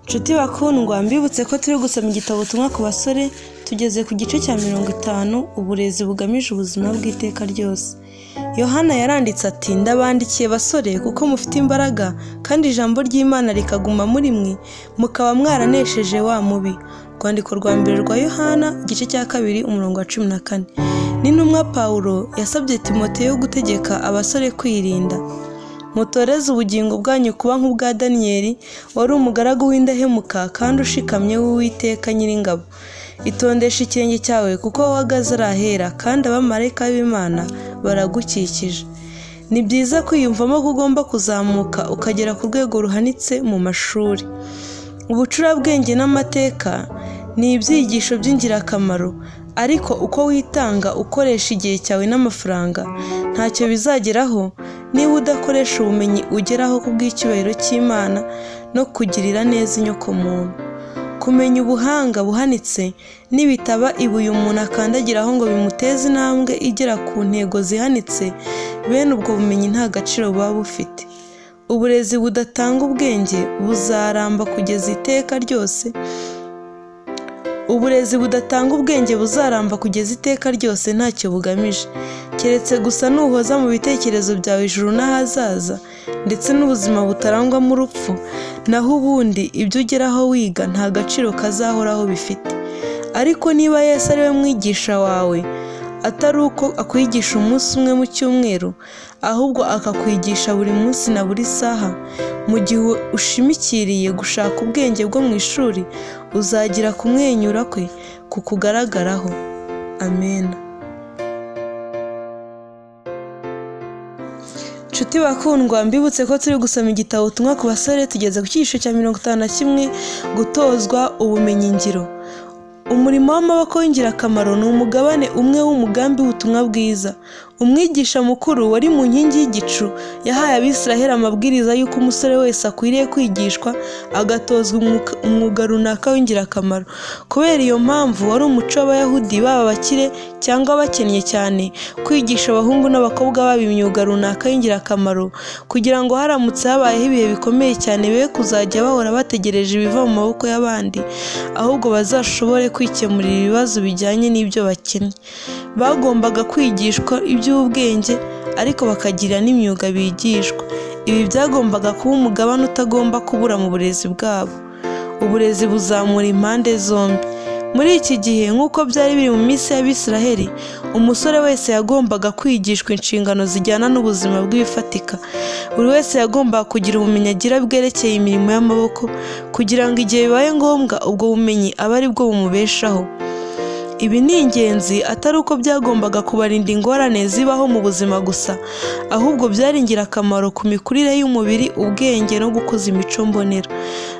Nshuti bakundwa, mbibutse ko turi gusoma igitabo Ubutumwa ku basore, tugeze ku gice cya 50, uburezi bugamije ubuzima bw'iteka ryose. Yohana yaranditse ati: "Ndabandikiye basore, kuko mufite imbaraga, kandi ijambo ry'Imana rikaguma muri mwe, mukaba mwaranesheje wa mubi." Urwandiko rwa mbere rwa Yohana, igice cya 2, umurongo wa 14. N'intumwa Pawulo yasabye Timoteyo gutegeka abasore kwirinda. Mutoreze ubugingo bwanyu kuba nk'ubwa Daniyeli, wari umugaragu w'indahemuka kandi ushikamye w'Uwiteka Nyiringabo. Itondesha ikirenge cyawe, kuko wowe uhagaze ari ahera, kandi abamarayika b'Imana baragukikije. Ni byiza kwiyumvamo ko ugomba kuzamuka ukagera ku rwego ruhanitse mu mashuri. Ubucurabwenge n'amateka ni ibyigisho by'ingirakamaro, ariko uko witanga ukoresha igihe cyawe n'amafaranga, ntacyo bizageraho niba udakoresha ubumenyi ugeraho ku bw'icyubahiro cy'Imana no kugirira neza inyokomuntu. Kumenya ubuhanga buhanitse nibitaba ibuye umuntu akandagiraho ngo bimuteze intambwe igera ku ntego zihanitse, bene ubwo bumenyi nta gaciro buba bufite. Uburezi budatanga ubwenge buzaramba kugeza iteka ryose. Uburezi budatanga ubwenge buzaramba kugeza iteka ryose ntacyo bugamije, keretse gusa nuhoza mu bitekerezo byawe ijuru n'ahazaza, ndetse n'ubuzima butarangwamo urupfu. Naho ubundi ibyo ugeraho wiga nta gaciro kazahoraho bifite. Ariko niba Yesu ari we mwigisha wawe, atari uko akwigisha umunsi umwe mu cyumweru, ahubwo akakwigisha buri munsi na buri saha, mu gihe ushimikiriye gushaka ubwenge bwo mu ishuri, uzagira kumwenyura kwe kukugaragaraho. Amen. Nshuti bakundwa, mbibutse ko turi gusoma igitabo Ubutumwa ku basore, tugeze ku cyigisho cya 51, gutozwa ubumenyingiro. Umurimo w'amaboko w'ingirakamaro ni umugabane umwe w'umugambi w'ubutumwa bwiza. Umwigisha mukuru wari mu nkingi y'igicu yahaye Abisiraheli amabwiriza y'uko umusore wese akwiriye kwigishwa agatozwa umwuga runaka w'ingirakamaro. Kubera iyo mpamvu, wari umuco w'Abayahudi, baba abakire cyangwa abakennye cyane, kwigisha abahungu n'abakobwa babo imyuga runaka y'ingirakamaro, kugira ngo haramutse habayeho ibihe bikomeye cyane be kuzajya bahora bategereje ibiva mu maboko y'abandi, ahubwo bazashobore kwikemurira ibibazo bijyanye n'ibyo bakennye. Bagombaga kwigishwa iby'ubwenge, ariko bakagira n'imyuga bigishwa. Ibi byagombaga kuba umugabane utagomba kubura mu burezi bwabo. Uburezi buzamura impande zombi. Muri iki gihe, nk'uko byari biri mu minsi y'Abisiraheli, umusore wese yagombaga kwigishwa inshingano zijyana n'ubuzima bw'ibifatika. Buri wese yagombaga kugira ubumenyi agira bwerekeye imirimo y'amaboko, kugira ngo igihe bibaye ngombwa ubwo bumenyi abe ari bwo bumubeshaho. Ibi ni ingenzi atari uko byagombaga kubarinda ingorane zibaho mu buzima gusa, ahubwo byari ingirakamaro ku mikurire y'umubiri, ubwenge no gukuza imico mbonera.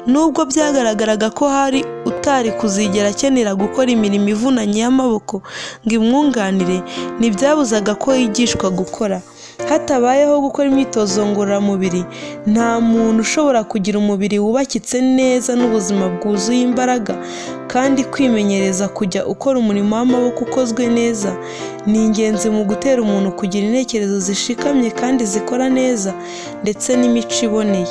Nubwo byagaragaraga ko hari utari kuzigera akenera gukora imirimo ivunanye y'amaboko ngo imwunganire, ntibyabuzaga ko yigishwa gukora. Hatabayeho gukora imyitozo ngororamubiri, nta muntu ushobora kugira umubiri wubakitse neza n'ubuzima bwuzuye imbaraga, kandi kwimenyereza kujya ukora umurimo w'amaboko ukozwe neza ni ingenzi mu gutera umuntu kugira intekerezo zishikamye kandi zikora neza, ndetse n'imico iboneye.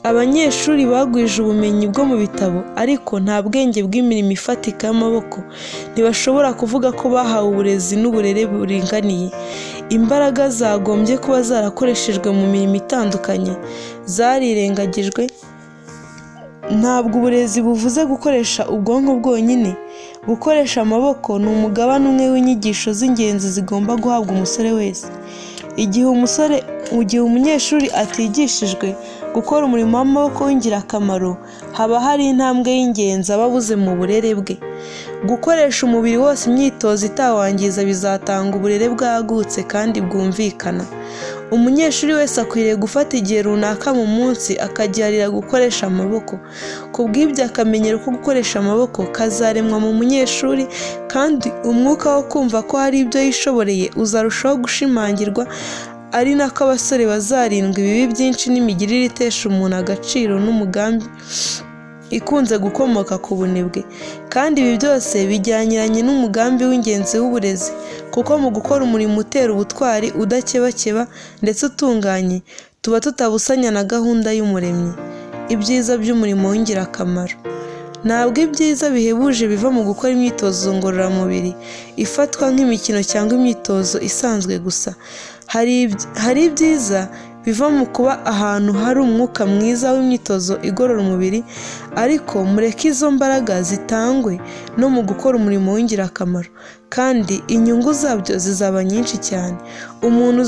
Abanyeshuri bagwije ubumenyi bwo mu bitabo, ariko nta bwenge bw'imirimo ifatika y'amaboko, ntibashobora kuvuga ko bahawe uburezi n'uburere buringaniye. Imbaraga zagombye kuba zarakoreshejwe mu mirimo itandukanye zarirengagijwe. Ntabwo uburezi buvuze gukoresha ubwonko bwonyine. Gukoresha amaboko ni umugabane umwe w'inyigisho z'ingenzi zigomba guhabwa umusore wese. Igihe umunyeshuri atigishijwe gukora umurimo w'amaboko w'ingirakamaro, haba hari intambwe y'ingenzi aba abuze mu burere bwe. Gukoresha umubiri wose imyitozo itawangiza bizatanga uburere bwagutse kandi bwumvikana. Umunyeshuri wese akwiriye gufata igihe runaka mu munsi akagiharira gukoresha amaboko. Ku bw'ibyo, akamenyero ko gukoresha amaboko kazaremwa mu munyeshuri, kandi umwuka wo kumva ko hari ibyo yishoboreye uzarushaho gushimangirwa, ari nako abasore bazarindwa ibibi byinshi n'imigirire itesha umuntu agaciro n'umugambi ikunze gukomoka ku bunebwe. Kandi ibi byose bijyaniranye n'umugambi w'ingenzi w'uburezi, kuko mu gukora umurimo utera ubutwari, udakebakeba ndetse utunganye, tuba tutabusanya na gahunda y'Umuremyi. Ibyiza by'umurimo w'ingirakamaro. Ntabwo ibyiza bihebuje biva mu gukora imyitozo ngororamubiri ifatwa nk'imikino cyangwa imyitozo isanzwe gusa. Hari ibyiza biva mu kuba ahantu hari umwuka mwiza w'imyitozo igorora umubiri, ariko mureke izo mbaraga zitangwe no mu gukora umurimo w'ingirakamaro, kandi inyungu zabyo zizaba nyinshi cyane. Umuntu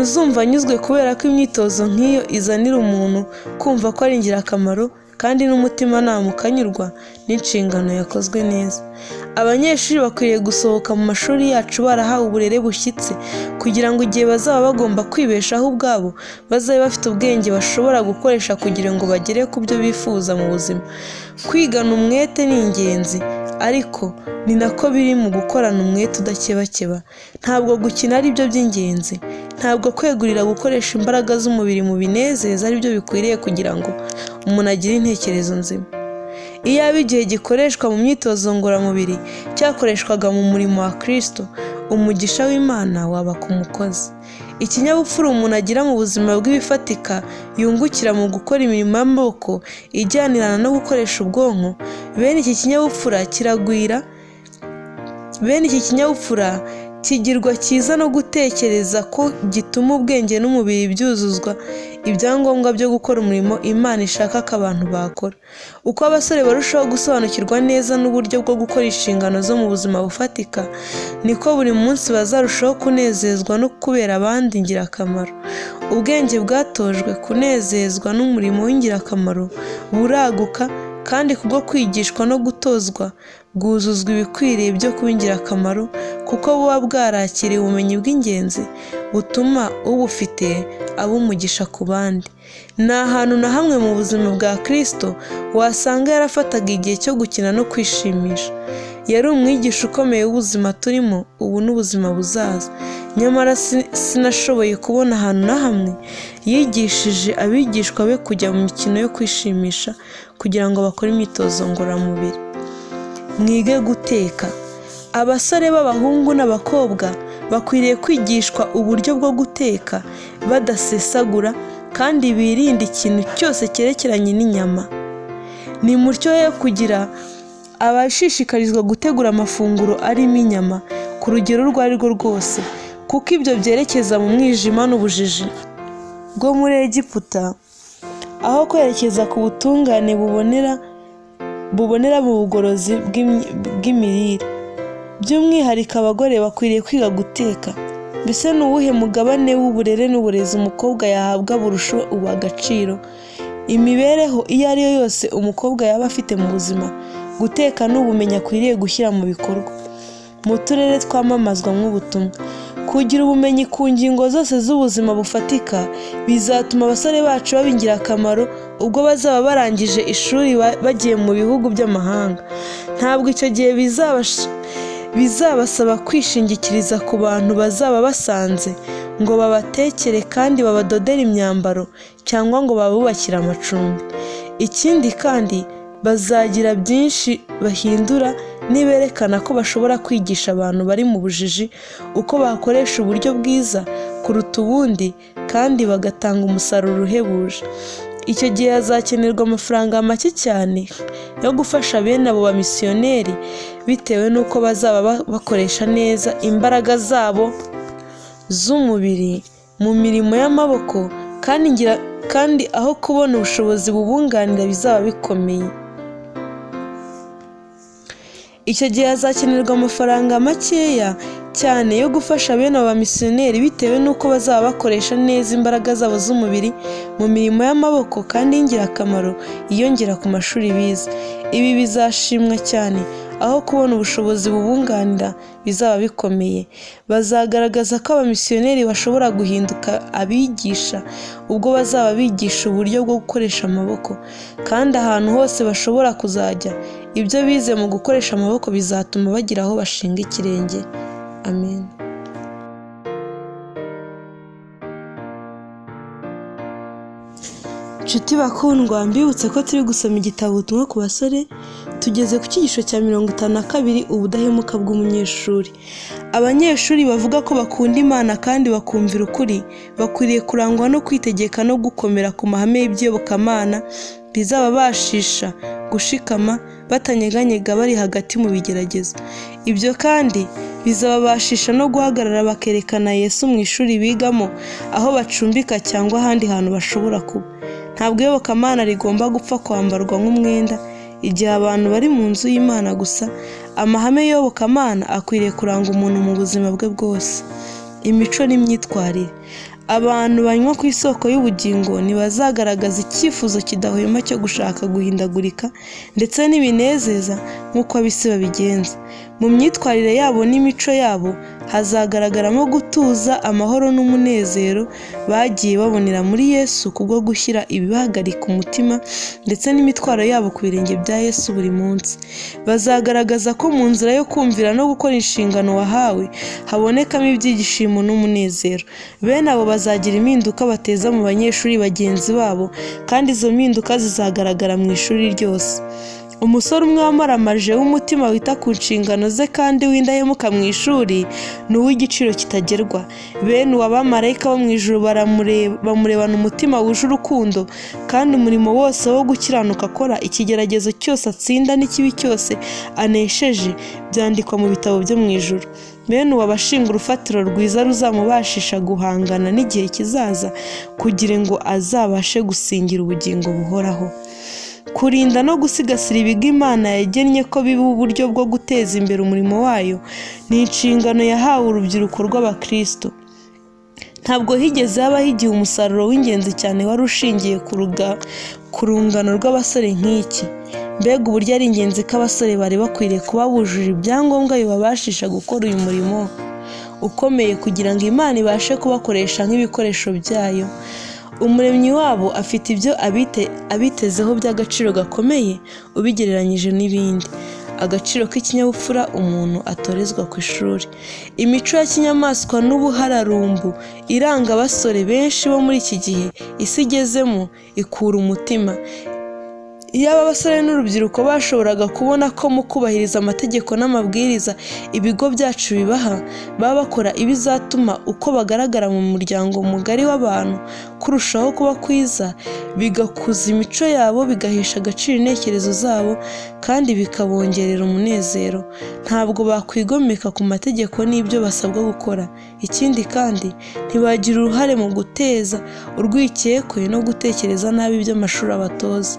uzumva anyuzwe kubera ko imyitozo nk'iyo izanira umuntu kumva ko ari ingirakamaro, kandi n'umutimanama ukanyurwa n'inshingano yakozwe neza. Abanyeshuri bakwiriye gusohoka mu mashuri yacu barahawe uburere bushyitse, kugira ngo igihe bazaba bagomba kwibeshaho ubwabo, bazabe bafite ubwenge bashobora gukoresha kugira ngo bagere ku byo bifuza mu buzima. Kwigana umwete ni ingenzi, ariko ni nako biri mu gukorana umwete udakebakeba. Ntabwo gukina ari byo by'ingenzi, ntabwo kwegurira gukoresha imbaraga z'umubiri mu binezeza ari byo bikwiriye kugira ngo umuntu agire intekerezo nzima. Iyaba igihe gikoreshwa mu myitozo ngororamubiri cyakoreshwaga mu murimo wa Kristo, umugisha w'Imana waba ku mukozi. Ikinyabupfura umuntu agira mu buzima bw'ibifatika yungukira mu gukora imirimo y'amaboko ijyanirana no gukoresha ubwonko, bene iki kinyabupfura kiragwira, bene iki kinyabupfura kigirwa cyiza no gutekereza ko gituma ubwenge n'umubiri byuzuzwa ibyangombwa byo gukora umurimo Imana ishaka ko abantu bakora. Uko abasore barushaho gusobanukirwa neza n'uburyo bwo gukora inshingano zo mu buzima bufatika, niko buri munsi bazarushaho kunezezwa no kubera abandi ingirakamaro. Ubwenge bwatojwe kunezezwa n'umurimo w'ingirakamaro buraguka, kandi kubwo kwigishwa no gutozwa bwuzuzwa ibikwiriye byo kuba ingirakamaro, kuko buba bwarakiriye ubumenyi bw'ingenzi butuma ubufite aba umugisha ku bandi. Nta hantu na hamwe mu buzima bwa Kristo wasanga yarafataga igihe cyo gukina no kwishimisha. Yari umwigisha ukomeye w'ubuzima turimo ubu n'ubuzima buzaza. Nyamara sinashoboye kubona ahantu na hamwe yigishije abigishwa be kujya mu mikino yo kwishimisha kugira ngo bakore imyitozo ngororamubiri. Mwige guteka. Abasore b'abahungu n'abakobwa bakwiriye kwigishwa uburyo bwo guteka badasesagura kandi birinda ikintu cyose cyerekeranye n'inyama. Ni mutyo yo kugira abashishikarizwa gutegura amafunguro arimo inyama ku rugero urwo ari rwo rwose, kuko ibyo byerekeza mu mwijima n'ubujiji bwo muri Egiputa, aho kwerekeza ku butungane bubonera mu bugorozi bw'imirire. By'umwihariko abagore bakwiriye kwiga guteka. Mbese ni uwuhe mugabane w'uburere n'uburezi umukobwa yahabwa burusha ubu agaciro? Imibereho iyo ari yo yose umukobwa yaba afite mu buzima, guteka ni ubumenyi akwiriye gushyira mu bikorwa. Mu turere twamamazwa nk'ubutumwa, kugira ubumenyi ku ngingo zose z'ubuzima bufatika bizatuma abasore bacu baba ingirakamaro ubwo bazaba barangije ishuri bagiye mu bihugu by'amahanga. Ntabwo icyo gihe bizabasaba kwishingikiriza ku bantu bazaba basanze ngo babatekere kandi babadodere imyambaro cyangwa ngo babubakire amacumbi. Ikindi kandi bazagira byinshi bahindura niberekana ko bashobora kwigisha abantu bari mu bujiji uko bakoresha uburyo bwiza kuruta ubundi kandi bagatanga umusaruro uhebuje. Icyo gihe hazakenerwa amafaranga make cyane yo gufasha bene abo bamisiyoneri bitewe n'uko bazaba bakoresha neza imbaraga zabo z'umubiri mu mirimo y'amaboko kandi aho kubona ubushobozi bubunganira bizaba bikomeye. Icyo gihe hazakenerwa amafaranga makeya cyane yo gufasha bene abo bamisiyoneri bitewe n'uko bazaba bakoresha neza imbaraga zabo z'umubiri mu mirimo y'amaboko kandi y'ingirakamaro yiyongera ku mashuri bize. Ibi bizashimwa cyane aho kubona ubushobozi bubunganira bizaba bikomeye. Bazagaragaza ko abamisiyoneri bashobora guhinduka abigisha ubwo bazaba bigisha uburyo bwo gukoresha amaboko, kandi ahantu hose bashobora kuzajya ibyo bize mu gukoresha amaboko bizatuma bagira aho bashinga ikirenge. Amen. Nshuti bakundwa, mbibutse ko turi gusoma igitabo ubutumwa ku basore, Tugeze ku cyigisho cya 52, ubudahemuka bw'umunyeshuri. Abanyeshuri bavuga ko bakunda Imana kandi bakumvira ukuri, bakwiriye kurangwa no kwitegeka no gukomera ku mahame y'iby'iyobokamana bizababashisha gushikama batanyeganyega bari hagati mu bigeragezo. Ibyo kandi bizababashisha no guhagarara bakerekana Yesu mu ishuri bigamo, aho bacumbika cyangwa ahandi hantu bashobora kuba. Ntabwo iyobokamana rigomba gupfa kwambarwa nk'umwenda igihe abantu bari mu nzu y'Imana gusa. Amahame y'iyobokamana akwiriye kuranga umuntu mu buzima bwe bwose. Imico n'imyitwarire. Abantu banywa ku isoko y'ubugingo ntibazagaragaza icyifuzo kidahwema cyo gushaka guhindagurika ndetse n'ibinezeza nk'uko ab'isi babigenza. Mu myitwarire yabo n'imico yabo hazagaragaramo gutuza, amahoro n'umunezero bagiye babonera muri Yesu kubwo gushyira ibibahagarika umutima ndetse n'imitwaro yabo ku birenge bya Yesu buri munsi. Bazagaragaza ko mu nzira yo kumvira no gukora inshingano wahawe habonekamo ibyishimo n'umunezero. Bene abo bazagira impinduka bateza mu banyeshuri bagenzi babo, kandi izo mpinduka zizagaragara mu ishuri ryose. Umusore umwe wamaramaje w'umutima wita ku nshingano ze kandi w'indahemuka mu ishuri ni uw'igiciro kitagerwa. Bene uwo abamarayika bo mu ijuru bamurebana umutima wuje urukundo, kandi umurimo wose wo gukiranuka akora, ikigeragezo cyose atsinda n'ikibi cyose anesheje byandikwa mu bitabo byo mu ijuru. Bene uwo aba ashinga urufatiro rwiza ruzamubashisha guhangana n'igihe kizaza kugira ngo azabashe gusingira ubugingo buhoraho. Kurinda no gusigasira ibigo Imana yagennye ko biba uburyo bwo guteza imbere umurimo wayo ni inshingano yahawe urubyiruko rw'Abakristo. Ntabwo higeze habaho igihe umusaruro w'ingenzi cyane wari ushingiye ku rungano rw'abasore nk'iki. Mbega uburyo ari ingenzi ko abasore bari bakwiriye kuba bujuje ibyangombwa bibabashisha gukora uyu murimo ukomeye kugira ngo Imana ibashe kubakoresha nk'ibikoresho byayo. Umuremyi wabo afite ibyo abitezeho by'agaciro gakomeye ubigereranyije n'ibindi. Agaciro k'ikinyabupfura umuntu atorezwa ku ishuri. Imico ya kinyamaswa n'ubuhararumbu iranga abasore benshi bo muri iki gihe isi igezemo ikura umutima. Iyaba abasore n'urubyiruko bashoboraga kubona ko mu kubahiriza amategeko n'amabwiriza ibigo byacu bibaha, baba bakora ibizatuma uko bagaragara mu muryango mugari w'abantu kurushaho kuba kwiza, bigakuza imico yabo, bigahesha agaciro intekerezo zabo kandi bikabongerera umunezero. Ntabwo bakwigomeka ku mategeko n'ibyo basabwa gukora. Ikindi kandi, ntibagira uruhare mu guteza urwikekwe no gutekereza nabi iby'amashuri abatoza.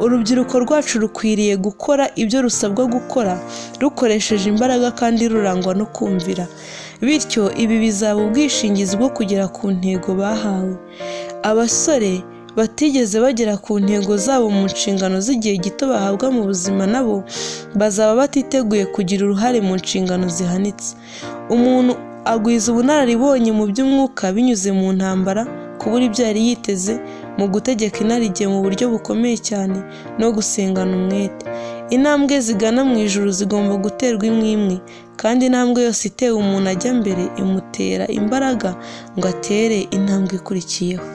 Urubyiruko rwacu rukwiriye gukora ibyo rusabwa gukora rukoresheje imbaraga kandi rurangwa no kumvira. Bityo ibi bizaba ubwishingizi bwo kugera ku ntego bahawe. Abasore batigeze bagera ku ntego zabo mu nshingano z'igihe gito bahabwa mu buzima nabo bazaba batiteguye kugira uruhare mu nshingano zihanitse. Umuntu agwiza ubunararibonye mu by'umwuka binyuze mu ntambara, kubura ibyo yari yiteze, mu gutegeka inarijye mu buryo bukomeye cyane no gusengana umwete. Intambwe zigana mu ijuru zigomba guterwa imwe imwe, kandi intambwe yose itewe umuntu ajya mbere imutera imbaraga ngo atere intambwe ikurikiyeho.